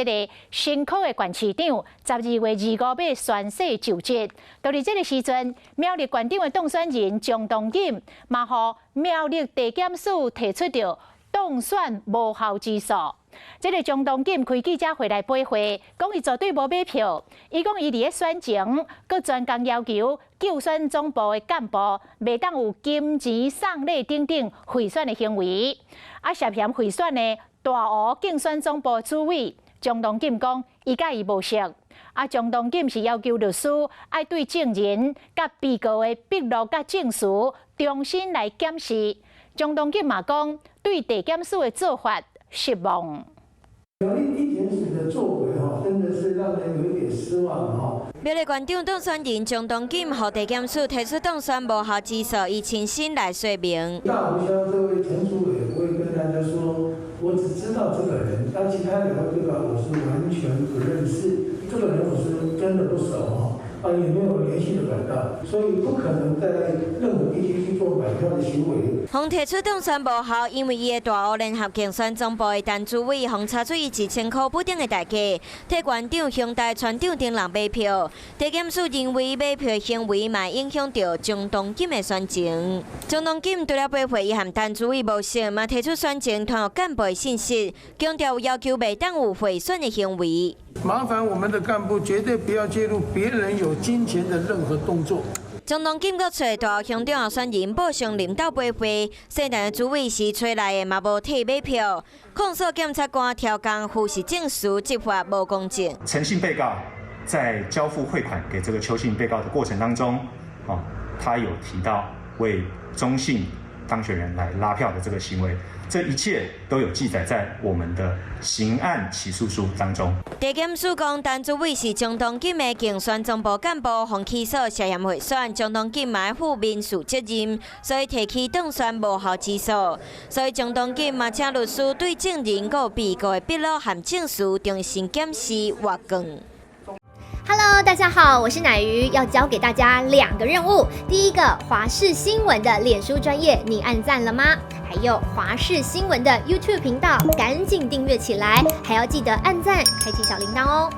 這个新科的縣市長，12月25欲宣誓就職。就佇這个時陣，苗栗縣長的當選人張東錦，嘛予苗栗地檢署提出著當選無效之訴。這个張東錦開記者會來回話，講伊絕對無買票。伊講伊佇咧選前，閣專工要求競選總部的幹部，袂當有金錢送禮等等賄選的行為。啊，涉嫌賄選的大湖競選總部主委張東錦講，伊佮伊無熟。啊，張東錦是要求律師愛對證人佮被告的筆錄佮證詞重新來檢視。張東錦嘛講，對地檢署的做法失望。苗栗地檢署的作為哈，真的是讓人有一點失望哈。苗栗縣長當選人張東錦，予地檢署提出當選無效之訴，伊親身來說明。大湖鄉這位陳主委，我也跟大家說，我只知道這個人，但其他兩位被告我是完全不認識，這個人我是真的不熟哈。啊，也沒有聯繫的管道，所以不可能在任何地區去做買票的行為。予提出當選無效，因為伊的大湖聯合競選總部的陳主委，予查出伊1000箍不等的代價，替縣長兄弟村長等人買票。地檢署認為買票行為嘛影響著張東錦的選情。張東錦除了駁回伊和陳主委無熟，嘛提出選前傳予幹部的信息，強調要求袂當有賄選的行為。麻煩我們的幹部絕對不要介入別人有金錢的任何動作。張東錦閣揣大湖鄉長候選人報上領導陪會，姓陳的主委是揣來的，嘛無替買票。控訴檢察官刁工事實證詞執法無公正。陳姓被告在交付匯款給這個邱姓被告的過程當中，他有提到為鍾姓當選人來拉票的這個行為。這一切都有記載在我們的刑案起訴書當中。地檢署講，陳主委是張東錦的競選總部幹部，予起訴涉嫌賄選，張東錦嘛負民事責任，所以提起當選無效之訴。所以張東錦嘛請律師對證人佮被告的筆錄和證詞重新檢視閱卷。 Hello，大家好，我是奶魚，要交給大家兩個任務。第一個，華視新聞的臉書專頁，你按讚了嗎？還有華視新聞的 YouTube 頻道，趕緊訂閱起來，還要記得按讚，開啟小鈴鐺哦。